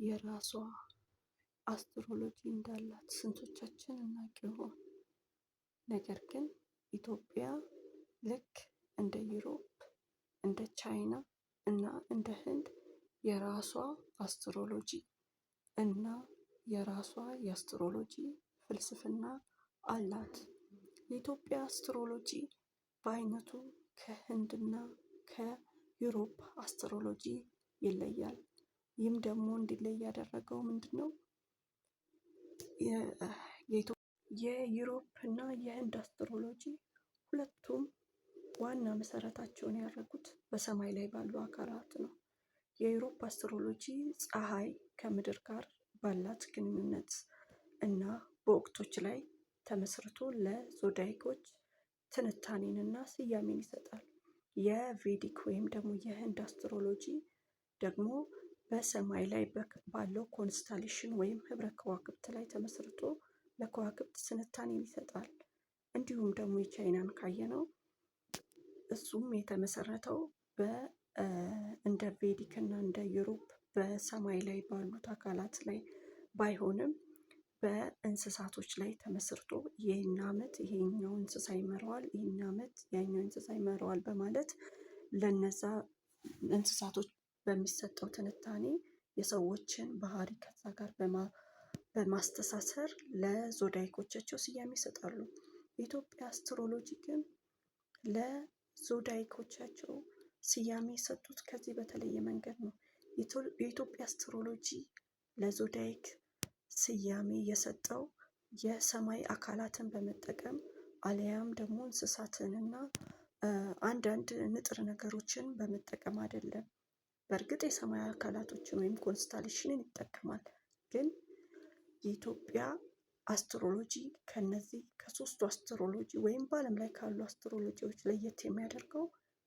የራሷ astrology እንዳላት ስንቶቻችን እናውቅ ይሆን? ነገር ግን ኢትዮጵያ ልክ እንደ Europe፣ እንደ ቻይና እና እንደ ህንድ የራሷ astrology እና የራሷ የ astrology ፍልስፍና አላት። የኢትዮጵያ astrology በአይነቱ ከህንድና ከ Europe astrology ይለያል። ይህም ደግሞ እንዲለይ ያደረገው ምንድን ነው? የ Europe እና የህንድ astrology ሁለቱም ዋና መሰረታቸውን ያደረጉት በሰማይ ላይ ባሉ አካላት ነው። የ Europe astrology ፀሐይ ከምድር ጋር ባላት ግንኙነት እና በወቅቶች ላይ ተመስርቶ ለ zodiac ኦች ትንታኔንና ስያሜን ይሰጣል። የ Vedic ወይም ደግሞ የህንድ astrology ደግሞ በሰማይ ላይ ባለው constellation ወይም ህብረ ከዋክብት ላይ ተመስርቶ ለከዋክብት ትንታኔን ይሰጣል። እንዲሁም ደግሞ የቻይናን ካየነው እሱም የተመሰረተው እንደ Vedic እና እንደ Europe በሰማይ ላይ ባሉት አካላት ላይ ባይሆንም በእንስሳቶች ላይ ተመስርቶ ይህን ዓመት ይሄኛው እንስሳ ይመራዋል፣ ይህን ዓመት ያኛው እንስሳ ይመራዋል በማለት ለነዛ እንስሳቶች በሚሰጠው ትንታኔ የሰዎችን ባህሪ ከዛ ጋር በማስተሳሰር ለ zodiac ኦቻቸው ስያሜ ይሰጣሉ። የኢትዮጵያ astrology ግን ለ zodiac ኦቻቸው ስያሜ የሰጡት ከዚህ በተለየ መንገድ ነው። የኢትዮጵያ astrology ለ zodiac ስያሜ የሰጠው የሰማይ አካላትን በመጠቀም አልያም ደግሞ እንስሳትንና አንዳንድ ንጥረ ነገሮችን በመጠቀም አይደለም። በእርግጥ የሰማይ አካላቶችን ወይም constellation ን ይጠቀማል። ግን የኢትዮጵያ astrology ከነዚህ ከሶስቱ astrology ወይም በዓለም ላይ ካሉ astrology ዎች ለየት የሚያደርገው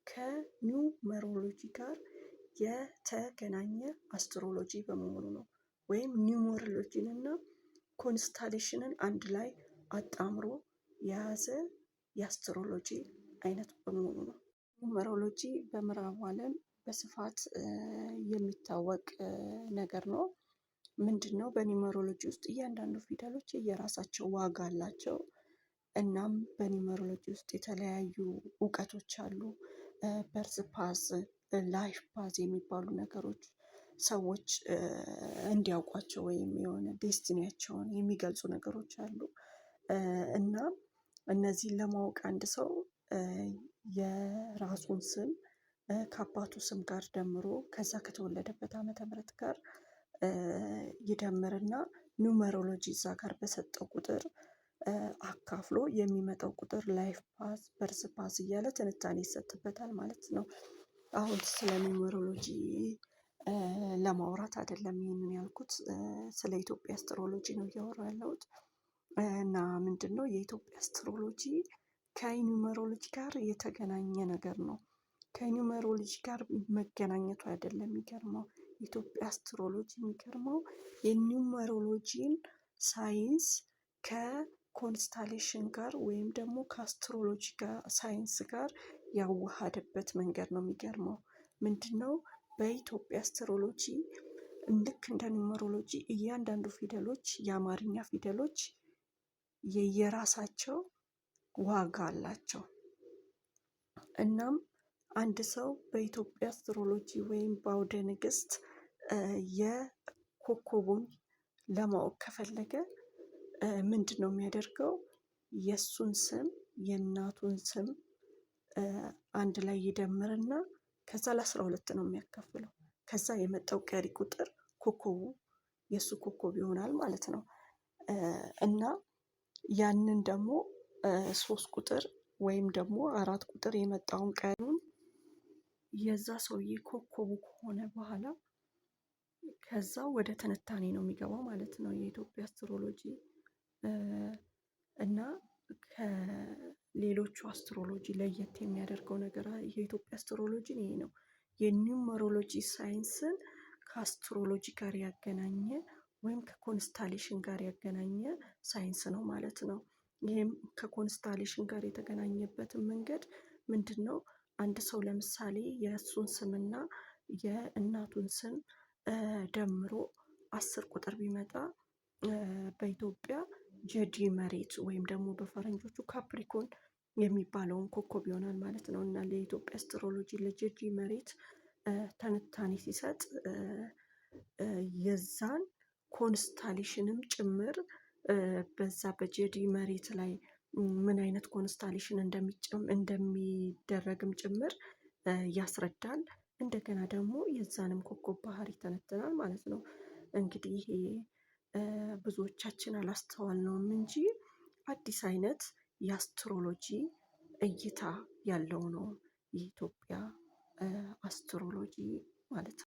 ከ numerology ጋር የተገናኘ astrology በመሆኑ ነው። ወይም numerology ን እና constellation ን አንድ ላይ አጣምሮ የያዘ የ astrology አይነት በመሆኑ ነው። numerology በምዕራቡ ዓለም በስፋት የሚታወቅ ነገር ነው። ምንድን ነው? በ numerology ውስጥ እያንዳንዱ ፊደሎች የየራሳቸው ዋጋ አላቸው። እናም በ numerology ውስጥ የተለያዩ እውቀቶች አሉ። birth path፣ life path የሚባሉ ነገሮች ሰዎች እንዲያውቋቸው ወይም የሆነ destiny ያቸውን የሚገልጹ ነገሮች አሉ። እና እነዚህን ለማወቅ አንድ ሰው የራሱን ስም ከአባቱ ስም ጋር ደምሮ ከዛ ከተወለደበት ዓመተ ምህረት ጋር ይደምርና numerology እዛ ጋር በሰጠው ቁጥር አካፍሎ የሚመጣው ቁጥር life path፣ birth path እያለ ትንታኔ ይሰጥበታል ማለት ነው። አሁን ስለ numerology ለማውራት አይደለም ይህንን ያልኩት፣ ስለ ኢትዮጵያ astrology ነው እያወራሁ ያለሁት። እና ምንድን ነው የኢትዮጵያ astrology ከ numerology ጋር የተገናኘ ነገር ነው። ከ numerology ጋር መገናኘቱ አይደለም የሚገርመው፣ የኢትዮጵያ astrology የሚገርመው የ numerology ን ሳይንስ ከ constellation ጋር ወይም ደግሞ ከ astrology ጋር ሳይንስ ጋር ያዋሃደበት መንገድ ነው የሚገርመው። ምንድን ነው በኢትዮጵያ astrology ልክ እንደ numerology እያንዳንዱ ፊደሎች የአማርኛ ፊደሎች የየራሳቸው ዋጋ አላቸው። እናም አንድ ሰው በኢትዮጵያ astrology ወይም በአውደ ንግስት የኮከቡን ለማወቅ ከፈለገ ምንድን ነው የሚያደርገው? የእሱን ስም የእናቱን ስም አንድ ላይ ይደምርና ከዛ ለ12 ነው የሚያካፍለው። ከዛ የመጣው ቀሪ ቁጥር ኮከቡ የእሱ ኮከብ ይሆናል ማለት ነው። እና ያንን ደግሞ ሶስት ቁጥር ወይም ደግሞ አራት ቁጥር የመጣውን ቀኑን የዛ ሰውዬ ኮከቡ ከሆነ በኋላ ከዛ ወደ ትንታኔ ነው የሚገባው ማለት ነው የኢትዮጵያ astrology። እና ከሌሎቹ astrology ለየት የሚያደርገው ነገር የኢትዮጵያ astrology ን ይሄ ነው። የ numerology ሳይንስን ከ astrology ጋር ያገናኘ ወይም ከ constellation ጋር ያገናኘ ሳይንስ ነው ማለት ነው። ይህም ከ constellation ጋር የተገናኘበትን መንገድ ምንድን ነው? አንድ ሰው ለምሳሌ የእሱን ስምና የእናቱን ስም ደምሮ 10 ቁጥር ቢመጣ በኢትዮጵያ ጀዲ መሬት ወይም ደግሞ በፈረንጆቹ Capricorn የሚባለውን ኮከብ ይሆናል ማለት ነው። እና ለኢትዮጵያ astrology ለጀዲ መሬት ትንታኔ ሲሰጥ የዛን constellation ም ጭምር፣ በዛ በጀዲ መሬት ላይ ምን አይነት constellation እንደሚደረግም ጭምር ያስረዳል። እንደገና ደግሞ የዛንም ኮከብ ባህሪ ይተነትናል ማለት ነው። እንግዲህ ይሄ ብዙዎቻችን አላስተዋልነውም እንጂ አዲስ አይነት የ astrology እይታ ያለው ነው የኢትዮጵያ astrology ማለት ነው።